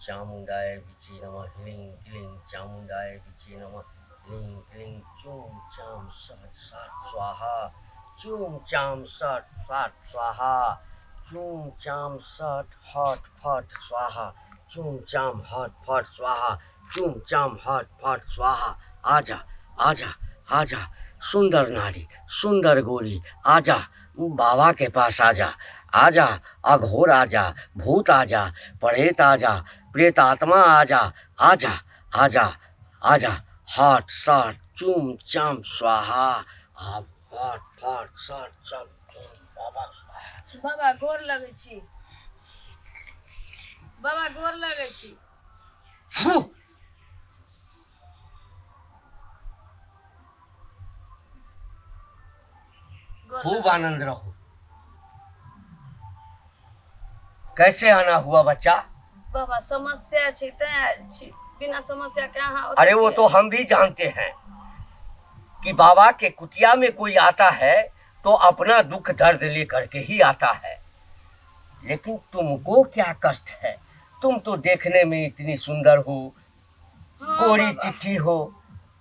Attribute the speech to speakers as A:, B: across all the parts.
A: चामुंडाय विचे नमः ह्लीं क्लीं चामुंडाय विचे नमः ह्लीं क्लीं चूम चाम सट सट स्वाहा चूम चाम सट सट स्वाहा चूम चाम सट हट फट स्वाहा चूम चाम हट फट स्वाहा चूम चाम हट फट स्वाहा। आजा आजा आजा सुंदर नारी सुंदर गोरी आजा बाबा के पास आजा आजा अघोर आजा भूत आजा प्रेत आजा प्रेत आत्मा आजा आजा आजा आजा हट सट चूम चाम स्वाहा आप हट फट सट चम चूम बाबा स्वाहा।
B: बाबा गोर लगै छी, बाबा गोर लगै छी।
A: फू! खूब आनंद रहो। कैसे आना हुआ बच्चा?
B: बाबा समस्या छै तैं आयल छी, बिना समस्या के अहाँ ओतऽ
A: अरे वो तो हम भी जानते हैं कि बाबा के कुटिया में कोई आता है तो अपना दुख दर्द लेकर के ही आता है, लेकिन तुमको क्या कष्ट है? तुम तो देखने में इतनी सुंदर हो,
B: हाँ,
A: गोरी
B: बाबा।
A: चिट्ठी हो,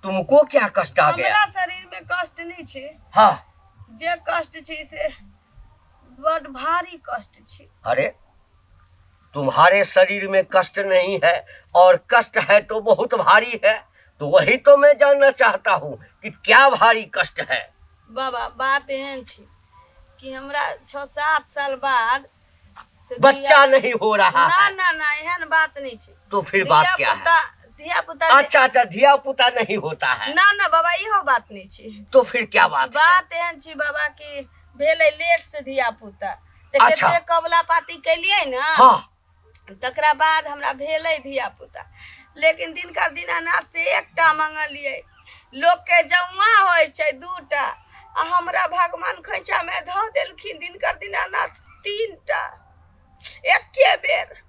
A: तुमको क्या कष्ट आ गया?
B: हमरा शरीर में कष्ट नहीं छै।
A: हाँ।
B: जे कष्ट छै से बड भारी कष्ट छै।
A: अरे तुम्हारे शरीर में कष्ट नहीं है और कष्ट है तो बहुत भारी है, तो वही तो मैं जानना चाहता हूँ कि क्या भारी कष्ट है।
B: बाबा बात एहन छै कि हमरा 6-7 साल बाद से
A: बच्चा नहीं हो रहा
B: ना
A: है।
B: ना ना एहन बात नहीं छै।
A: तो फिर बात क्या है?
B: धिया पुता।
A: अच्छा अच्छा धिया पुता नहीं होता है।
B: ना ना बाबा इहो बात नहीं छै।
A: तो फिर क्या बात है?
B: बात एहन छै बाबा कि भेलै लेट से धिया पुता, तऽ
A: अच्छा।
B: कते कबला पाती केलियै ना।
A: हाँ।
B: तकरा बाद हमरा भेलै धिया पुता, लेकिन दिनकर दीनानाथ से एकटा मंगलियै। लोक के जौआ होइ छै 2टा, आ हमरा भगवान खोइछा में धऽ देलखिन दिनकर दीनानाथ 3टा एके बेर।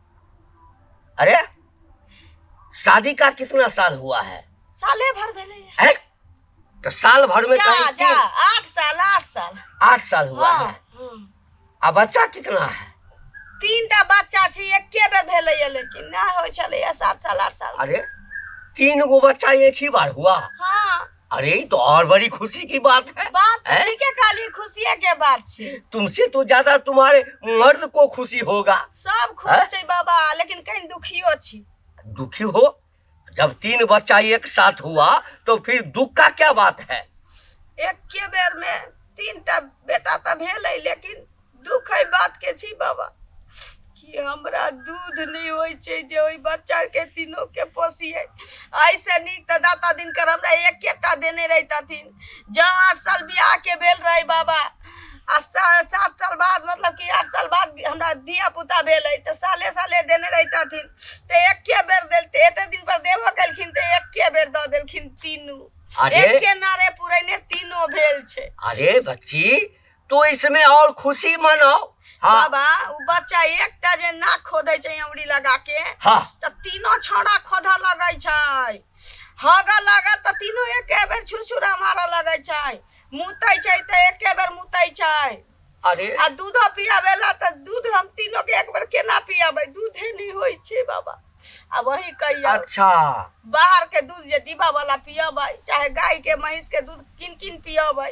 A: अरे शादी का कितना साल हुआ है?
B: साले भर भेलै
A: है? तो साल भर में
B: जा,
A: कहीं
B: जा, 8 साल 8 साल
A: 8 साल हुआ
B: हाँ,
A: है।
B: हाँ।
A: आ बच्चा कितना है?
B: 3टा बच्चा छै, एके बेर भेलैया, लेकिन ना होइ छलैया 7 साल 8 साल।
A: अरे 3 गो बच्चा एक ही बार हुआ?
B: हाँ।
A: अरे तो और बड़ी खुशी की बात है।
B: बात
A: हैं?
B: ठीक है, खाली खुशिया के बात छे।
A: तुमसे तो ज्यादा तुम्हारे मर्द को खुशी होगा।
B: सब खुश
A: हैं?
B: छे बाबा, लेकिन कहीं दुखियो छी।
A: दुखी हो? जब 3 बच्चा एक साथ हुआ तो फिर दुख का क्या बात है?
B: एक के बेर में 3टा बेटा तो भेलै, लेकिन दुख है बात के छी बाबा कि हमरा दूध नहीं होइ छै जे ओहि बच्चा के तीनों के पोसिए। ऐसे नीक तऽ दाता दिनकर हमरा एकेटा देने रहितथिन। जँ 8 साल बियाह के भेल रहे बाबा, आ 7 साल बाद, मतलब कि 8 साल बाद हमरा धिया पुता भेलै, तऽ साले साले देने रहितथिन तऽ एके बेर देलते। एते दिन पर देबो केलखिन तऽ एके बेर दऽ देलखिन तीनू।
A: अरे
B: एके नारे पुरैने तीनों भेल छै।
A: अरे बच्ची तो इसमें और खुशी मनाओ। हाँ।
B: बाबा उ बच्चा एकटा जे नाक खोदै छै अमरी लगा के,
A: हाँ।
B: तऽ तीनों छौड़ा खोदऽ लगै छै, हगऽ लगत तऽ तीनों एके बेर छुरछुरा मारऽ लगै छै, मुतै छै तऽ एके बेर मुतै छै।
A: अरे
B: आ दूधो पियाबै ला तऽ दूध हम तीनों के एक बेर केना पियाबै? दूधे नहीं होइ छै बाबा। आ वही कहियौ।
A: अच्छा।
B: बाहर के दूध जे डिब्बा वाला पियबै, चाहे गाय के महींस के दूध किन किन पियबै,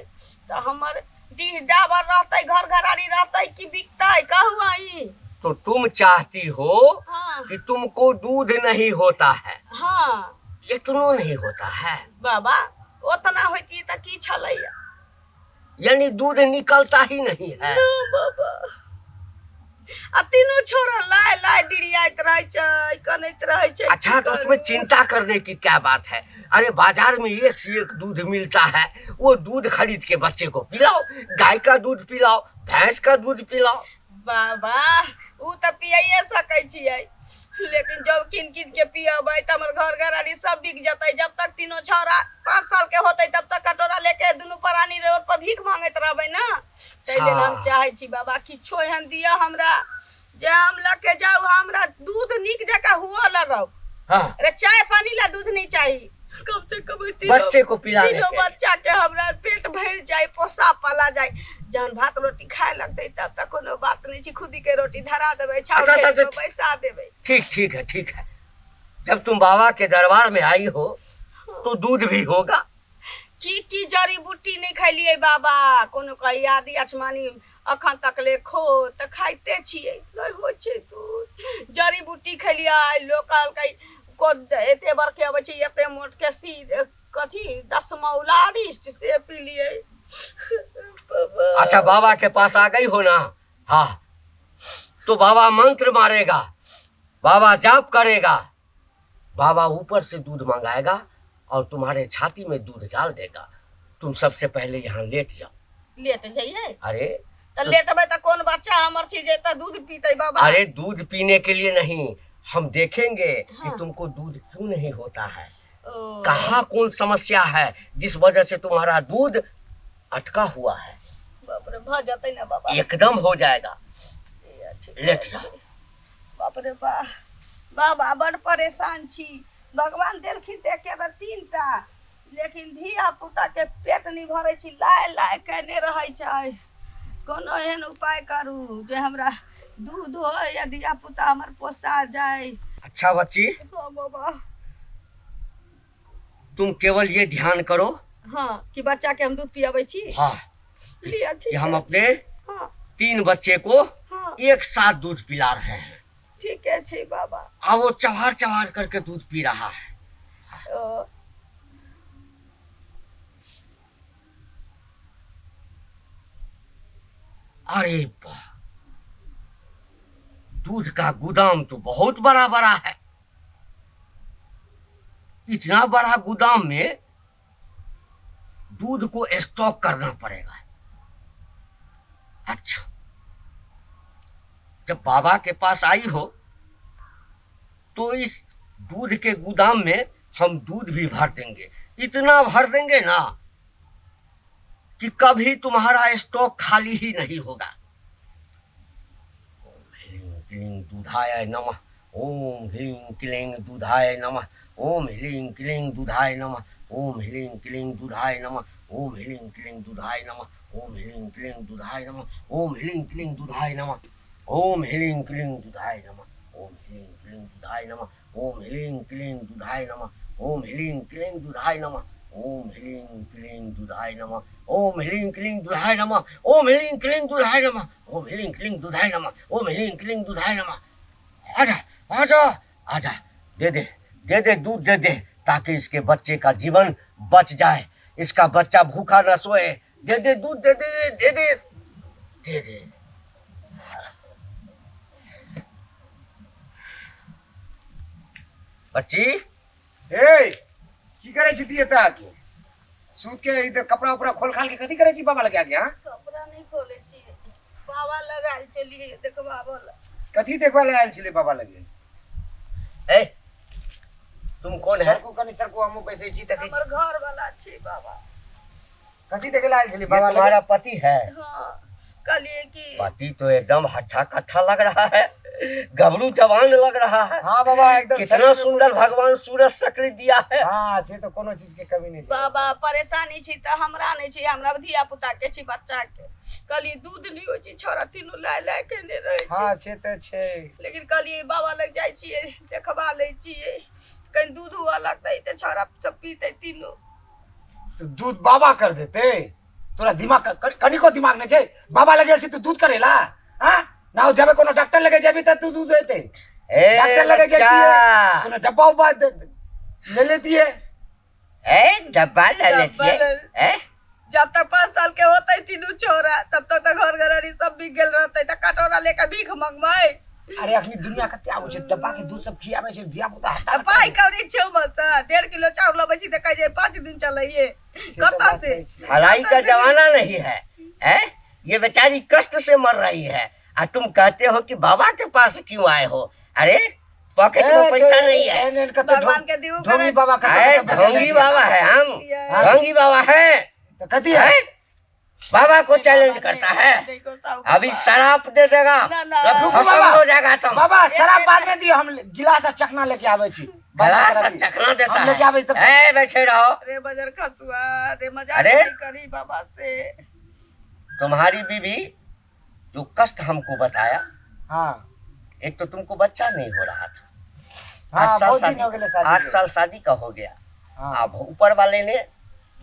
B: तऽ हमर डीह डाबर रहतै, घर घरारी रहतै कि बिकतै? कहू अहीं।
A: तो तुम चाहती हो
B: हाँ।
A: कि तुमको दूध नहीं होता है?
B: हाँ।
A: इतनो नहीं होता है
B: बाबा? ओतना होती तऽ की छलैया?
A: यानी दूध निकलता ही नहीं है।
B: ना बाबा, आ तीनों छोरा लाय लाय डिरियाइत रहै छै, कनैत रहै छै।
A: अच्छा, तो उसमें चिंता करने की क्या बात है? अरे बाजार में एक से एक दूध मिलता है, वो दूध खरीद के बच्चे को पिलाओ, गाय का दूध पिलाओ, भैंस का दूध पिलाओ।
B: बाबा उ तऽ पियाइए सकै छियै, लेकिन जब किन किन के पियबै तऽ हमर घर घरारी सब बिक जेतै। जब तक तीनों छौड़ा 5 साल के होतै तब तक कटोरा लेके दुनू प्राणी रोड पर भीख मांगैत रहबै ना। ताहि लेल हम चाहै छी बाबा किछो एहन दिअ हमरा जे हम लऽ के जाउ, हमरा दूध नीक जकाँ हुअ लगौ।
A: हाँ।
B: अरे चाय पानी ला दूध नहीं चाही, कम से कम तीनों
A: बच्चे को पिलाने
B: तीनों
A: के।
B: बच्चा के हमरा पेट भरि जाय, पोसा पाला जाय। जहन भात रोटी खाए लगतै तब तक कोनो बात नहीं छै, खुदी के रोटी धरा देबै, छाउर
A: अच्छा,
B: के
A: अच्छा,
B: बैसा देबै।
A: ठीक, ठीक है, ठीक है, जब तुम बाबा के दरबार में आई हो तो दूध भी होगा।
B: की की जड़ी बूटी नहीं खैलिए बाबा, कोनो कही आदि अचमानी अखन तक ले खो त खाइते छियै, नहीं होइ छै दूध। जड़ी बूटी खैलियै, लोक कहलकै को एते बड़के अबै छै एते मोट के सी कथी दसमौलारिष्ट से पी लियै।
A: अच्छा बाबा के पास आ गई हो ना, हाँ तो बाबा मंत्र मारेगा, बाबा जाप करेगा, बाबा ऊपर से दूध मंगाएगा और तुम्हारे छाती में दूध डाल देगा। तुम सबसे पहले यहाँ लेट जाओ।
B: लेट जाइए?
A: अरे
B: तो लेटबै त कोन बच्चा हमर छी जे त दूध पीते बाबा?
A: अरे दूध पीने के लिए नहीं, हम देखेंगे
B: हाँ।
A: कि तुमको दूध क्यों नहीं होता है,
B: ओ,
A: कहाँ कौन समस्या है जिस वजह से तुम्हारा दूध अटका हुआ है।
B: बाप रे भ जतै ना बाबा?
A: एकदम हो जाएगा,
B: ठीक
A: लेट
B: छै।
A: जाओ।
B: बाप रे बा बाबा बड़ परेशान छी। भगवान देलखिन तऽ एके बेर 3टा, लेकिन धिया पुता के पेट नहीं भरै छी, लाय लाय केने रहै छै। कोनो एहन उपाय करू जे हमरा दूध हो या धिया पुता हमर पोसा जाय।
A: अच्छा बच्ची,
B: हाँ बाबा।
A: तुम केवल ये ध्यान करो
B: हाँ कि बच्चा के हम दूध पियाबै छी।
A: हाँ
B: लिअ, ठीक
A: कि हम
B: अछि।
A: अपने
B: हाँ
A: 3 बच्चे को
B: हाँ
A: एक साथ दूध पिला रहे हैं।
B: ठीके छै बाबा।
A: अब वो चबार चबार करके दूध पी रहा है।
B: ओ,
A: अरे वाह, दूध का गोदाम तो बहुत बड़ा बड़ा है। इतना बड़ा गोदाम में दूध को स्टॉक करना पड़ेगा। अच्छा, जब बाबा के पास आई हो तो इस दूध के गोदाम में हम दूध भी भर देंगे। इतना भर देंगे ना कि कभी तुम्हारा स्टॉक खाली ही नहीं होगा। ओम ह्रीं क्लीं दूधाय नमः, ओम ह्रीं क्लीं दूधाय नमः, ओम ह्रीं क्लीं दूधाय नमः, ओम ह्रीं क्लीं दूधाय नमः, ओम ह्रीं क्लीं दूधाय नमः, ओम ह्रीं क्लीं दूधाय नमः, ओम ह्रीं क्लीं दूधाय नमः, ओम ह्रीं क्लीं दूधाय नमः, ओम ह्रीं क्लीं दूधाय नमः, ओम ह्रीं क्लीं दूधाय नमः, ओम ह्रीं क्लीं दूधाय नमः, ओम ह्रीं क्लीं दूधाय नमः, ओम ह्रीं क्लीं दूधाय नमः, ओम ह्रीं क्लीं दूधाय नमः, ओम ह्रीं क्लीं दूधाय नमः, ओम ह्रीं क्लीं दूधाय नमः। आजा आजा आजा, दे दे दे दे दूध दे दे, ताकि इसके बच्चे का जीवन बच जाए, इसका बच्चा भूखा न सोए। दे दे दूध, दे दे दे दे दे दे। बच्ची
C: ए की करै छी ती एतऽ आके? सूत के ई कपड़ा उपड़ा खोल खाल के कथी करै छी बाबा लग आके? हाँ
B: कपड़ा नहीं खोले छियै, बाबा लग आयल छलियै देखबाबऽ लए।
C: कथी देखबा लए आयल छलै बाबा लगे?
A: ए तुम कौन है?
C: सरकू कनी सरकू, हमहूँ बैसै छी देखै छी।
B: हमर घर वाला छी बाबा।
C: कथी देखे लए आयल छलै
A: ये
C: बाबा लगे?
A: तुम्हारा पति है?
B: हाँ कहलियै कि
A: पति तो एकदम हट्ठा कट्ठा लग रहा है, गबरू जवान लग रहा है।
C: हाँ बाबा एकदम
A: कितना
C: शरीर में
A: सुंदर भगवान सूरज शक्ल दिया है।
C: हाँ से तो कोनो चीज के कमी नहीं छै।
B: बाबा परेशानी छी तऽ हमरा नहि छी, हमरा धिया पुता के छी, बच्चा के। कहलियै दूध नहि होइ छै, छौड़ा तीनू लाय लाय केने रहै छै।
C: हाँ से तऽ छै।
B: लेकिन कहलियै बाबा लग जाइ छियै देखबा लै छियै, कनि दूध हुअ लगतै तऽ छौड़ा सब पीतै तीनू।
C: तो दूध बाबा कर देते? तोरा दिमाग कनिको दिमाग नहीं छै? बाबा लगे छै तू दूध करेला? हाँ ना जाबे कोनो डॉक्टर लगे जेबी तऽ तू दूध देते।
A: ए
C: डॉक्टर लगे
A: बच्चा,
C: जाती कोनो डब्बा उब्बा ले लेती है।
A: ए डब्बा ले लेती
B: डब्बा
A: है।
B: ले-
A: ए
B: जब तक 5 साल के होते तीनू छोरा तब तक तऽ घर घरारी सब बिक गेल रहते, तऽ कटोरा लेके भीख मंगबै।
C: अरे अखनी दुनिया कते आबै छै, डब्बा के दूध सब खियाबै छै धिया पुता।
B: तऽ पाइ कौड़ी छौ बच्चा, 1.5 किलो चाउर लबै छी तऽ कहै छै 5 दिन चलैये। कतऽ से?
A: हलाई का जमाना नहीं है, है? ये बेचारी कष्ट से मर रही है और तुम कहते हो कि बाबा के पास क्यों आए हो? अरे पॉकेट में पैसा नहीं है।
B: भगवान के दियू
C: ढोंगी बाबा
A: अरे ढोंगी बाबा है, हम ढोंगी बाबा है।
C: तो कथी है?
A: हैं? बाबा को चैलेंज करता है, अभी शराब दे देगा
B: ना, ना।
A: तो
C: रुको
A: भस्म
C: बाबा।
A: हो जाएगा तुम।
C: बाबा शराब बाद में दियो, हम गिलास और चखना लेके आबै छी।
A: गिलास और चखना देता
C: हम लेके
A: है।
C: आबै तब।
A: ए बैठे रहो।
B: अरे बजर खसुआ, अरे मजाक
A: अरे?
B: नहीं करी बाबा से।
A: तुम्हारी बीवी जो कष्ट हमको बताया,
C: हाँ
A: एक तो तुमको बच्चा नहीं हो रहा था,
C: हाँ,
A: 8 साल
C: बहुत दिन
A: शादी
C: हो गेलै शादी
A: आठ
C: के।
A: साल शादी का हो गया।
C: हाँ।
A: अब ऊपर वाले ने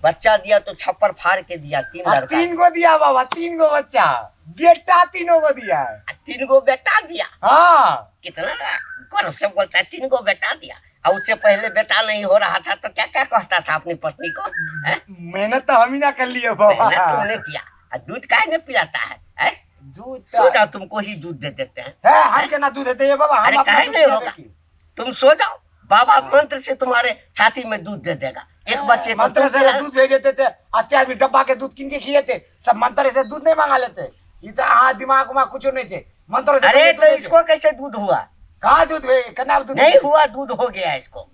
A: बच्चा दिया तो छप्पर फाड़ के दिया, 3
C: आ,
A: लड़का।
C: 3 गो दिया बाबा, 3 गो बच्चा, बेटा 3 गो दिया है।
A: आ, 3 गो बेटा दिया।
C: हाँ।
A: कितना गर्व से बोलता है, 3 गो बेटा दिया। और उससे पहले बेटा नहीं हो रहा था तो क्या क्या कहता था अपनी पत्नी को? हैं?
C: मेहनत तो हम ही ना कर लिए बाबा।
A: मेहनत तुमने किया। और दूध काहे नहीं पिलाता है? हैं?
C: दूध
A: सो
C: तो
A: जाओ, तुमको ही दूध दे देते हैं।
C: है, हम के ना दूध देते हैं बाबा, हम
A: अरे
C: अपना
A: काहे
C: दूध
A: नहीं
C: पिलाते
A: होगा?
C: की?
A: तुम सो जाओ, बाबा मंत्र से तुम्हारे छाती में दूध दे देगा। एक बच्चे को
C: मंत्र
A: दूध
C: से
A: पिला-
C: दूध भेज देते थे, अत्य आदमी डब्बा के दूध किन के खिए थे, सब मंत्र से दूध नहीं मंगा लेते। ये तो हाँ दिमाग उमाग कुछ नहीं थे, मंत्र से
A: अरे
C: दूध
A: तो
C: भेजे।
A: इसको कैसे दूध हुआ?
C: कहाँ दूध भेजे? कना दूध
A: नहीं
C: भेजे?
A: हुआ, दूध हो गया इसको।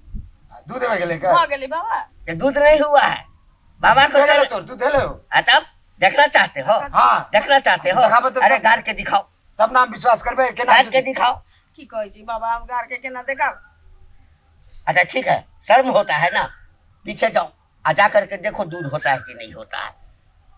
C: दूध हो गेलै का?
B: भऽ गेलै बाबा।
A: ये दूध नहीं हुआ है बाबा को।
C: दूध
A: चलो
C: हेलो तो दूध हेलो।
A: हाँ, तब देखना चाहते हो?
C: हाँ।
A: देखना चाहते हो?
C: देखाबो तो
A: अरे
C: तब-
A: गाड़ के दिखाओ।
C: तब ना हम विश्वास करबे केना
A: गाड़ के दिखाओ।
B: की कहै छी बाबा, हम गाड़ के केना देखाउ?
A: अच्छा ठीक है, शर्म होता है ना, पीछे जाओ आ जा करके देखो दूध होता है कि नहीं होता है।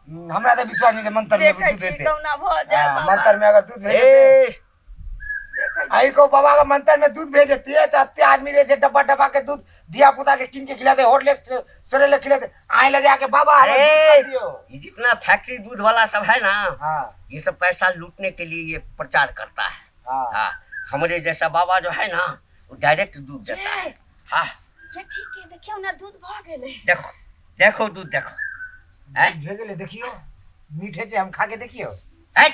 C: हमरा तो विश्वास नहीं है मंत्र में
B: देखै
C: दूध
B: छी
C: देते।
B: कहुना भऽ जाए
C: हाँ,
B: बाबा।
C: मंत्र में अगर दूध भेज देते।
A: ए,
B: देखै छी।
C: आई को बाबा का मंत्र में दूध भेज देती है तो अत्ते आदमी जैसे डब्बा डब्बा के दूध दिया पुता के किन के खिलाते, होटल सरे ले खिलाते, आए लगे आके बाबा हमें
A: अरे,
C: दूध कर दियो।
A: ये जितना फैक्ट्री दूध वाला सब है ना,
C: हाँ।
A: ये सब पैसा लूटने के लिए ये प्रचार करता है।
C: हाँ।
A: हाँ, हमारे जैसा बाबा जो है ना, वो डायरेक्ट दूध देता है। हाँ।
B: ये ठीक है, देखियौ ना दूध भऽ गेलै।
A: देखो देखो दूध देखो। हैं?
C: भेज ले, देखियो मीठे से हम खा के देखियो।
A: हैं?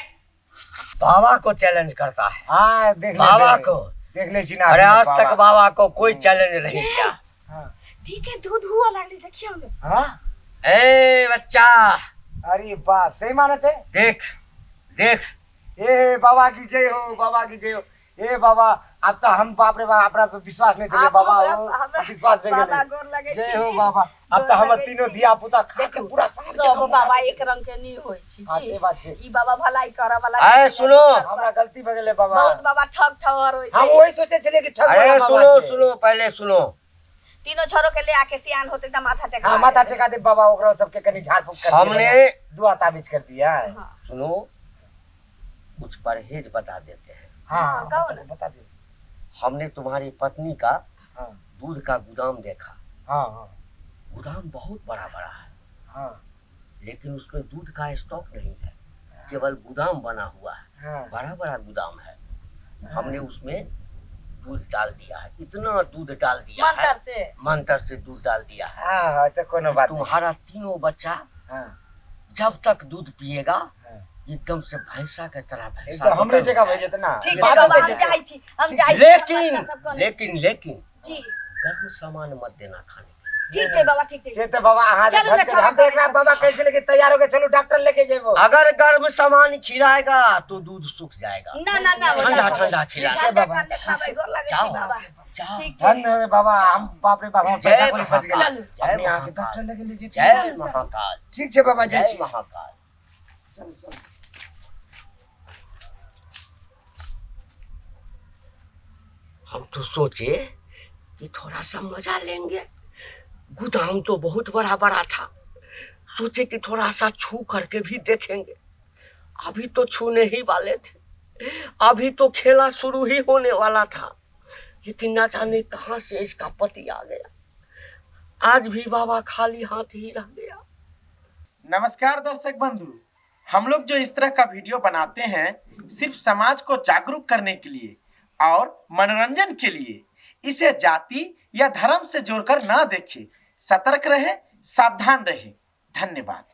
A: बाबा को चैलेंज करता है।
C: हाँ, देख ले,
A: बाबा
C: देख
A: को।
C: देख ले चिना।
A: अरे आज
C: बाबा।
A: तक बाबा को कोई चैलेंज नहीं किया।
C: हाँ।
B: ठीक है, दूध हुआ लागलै, देखियौ ना।
C: हाँ?
A: ए बच्चा।
C: अरे बाप, सही मानते है?
A: देख देख।
C: ए बाबा की जय हो, बाबा की जय हो। ए बाबा, अब तो हम बाप रे बाप, अपना पे विश्वास नहीं चले
B: आब
C: बाबा,
B: हमरा-
C: हो,
B: हमरा
C: विश्वास नहीं
B: बाबा
C: गेलै।
B: गोर लगै
C: जय
B: छी।
C: हो बाबा। अब तो
B: गोर
C: हमर
B: लगै
C: तीनों
B: छी।
C: धिया पुता खा के
B: देखू,
C: पूरा साँझ
B: सब
C: के कमा
B: बाबा एक रंग के नहीं होइ छै।
C: हाँ, से बात छै।
B: ई बाबा भलाई करऽ वाला
A: अरे
B: छै।
A: सुनो।
C: हमरा गलती भऽ गेलै बाबा।
B: बहुत बाबा ठग ठहर होइ
C: हम
B: छै।
C: वही सोचे छलियै कि ठग
A: अरे
C: वाला बाबा
A: सुनो
C: छै।
A: सुनो, पहले सुनो।
B: तीनों छोरो के ले आके सियान होते त माथा टेका।
C: हाँ, माथा टेका दे बाबा, ओकरा सबके कनी झाड़ फूक कर दिया।
A: हमने
C: दुआ ताबीज कर दिया।
B: हाँ।
A: सुनो, कुछ परहेज बता देते हैं।
C: हाँ,
B: हाँ, कहो ना।
C: बता दे।
A: हमने तुम्हारी पत्नी का
C: हाँ।
A: दूध का गोदाम देखा।
C: हाँ, हाँ।
A: गोदाम बहुत बड़ा बड़ा है।
C: हाँ।
A: लेकिन उसमें दूध का स्टॉक नहीं है, केवल गोदाम बना हुआ है।
C: हाँ।
A: बड़ा बड़ा गोदाम है। हमने उसमें दूध डाल दिया है, इतना दूध डाल दिया है।
B: मंत्र से।
A: मंत्र से दूध डाल दिया है।
C: हाँ, हाँ, तो कोनो बात नहीं।
A: तुम्हारा तीनों बच्चा
C: हाँ।
A: जब तक दूध पिएगा,
C: हाँ।
A: एकदम से भैंसा के तरह भैंसा
C: एकदम हमरे
A: बदल
C: जगह
A: जाएगा।
C: भेजत ना।
B: ठीक है
C: बाबा
B: बाबा, हम
C: भेजत।
B: जाइ छी, हम जाइ छी।
A: लेकिन
B: बच्चा सब
A: लेकिन लेकिन
B: जी।
A: गर्म सामान मत देना खाने के।
B: ठीक छै बाबा, ठीक छै।
C: से तो बाबा अहाँ
B: चलू ना,
C: घर
B: छोड़ा
C: हम तो एकरा बाबा कहै छलै कि तैयार हो के चलू डॉक्टर लेके जेबो।
A: अगर गर्म सामान खिलाएगा तो दूध सूख जाएगा।
B: ना ना ना,
A: ठंडा ठंडा खिला।
C: छै बाबा।
B: ठंडा खाबै, गोर लागै छी
A: जाओ।
B: बाबा।
A: जाओ।
B: ठीक छै।
C: धन्य हो बाबा, हम बाप रे बाप, हम
A: जय
C: पैसा कोनी बच गेल।
A: महाकाल। जय
C: अपने अहाँ के
A: महाकाल।
C: डॉक्टर लेके ले जेथिन।
A: जय महाकाल।
C: ठीक छै बाबा, जय
A: जय
C: छी।
A: महाकाल।
C: चलू, चलू।
A: हम तो सोचे कि थोड़ा सा मजा लेंगे, गोदाम तो बहुत बड़ा बड़ा था, सोचे कि थोड़ा सा छू करके भी देखेंगे। अभी तो छूने ही वाले थे, अभी तो खेला शुरू ही होने वाला था, लेकिन ना जाने कहाँ से इसका पति आ गया। आज भी बाबा खाली हाथ ही रह गया।
D: नमस्कार दर्शक बंधु, हम लोग जो इस तरह का वीडियो बनाते हैं सिर्फ समाज को जागरूक करने के लिए और मनोरंजन के लिए। इसे जाति या धर्म से जोड़कर ना देखें। सतर्क रहें, सावधान रहें। धन्यवाद।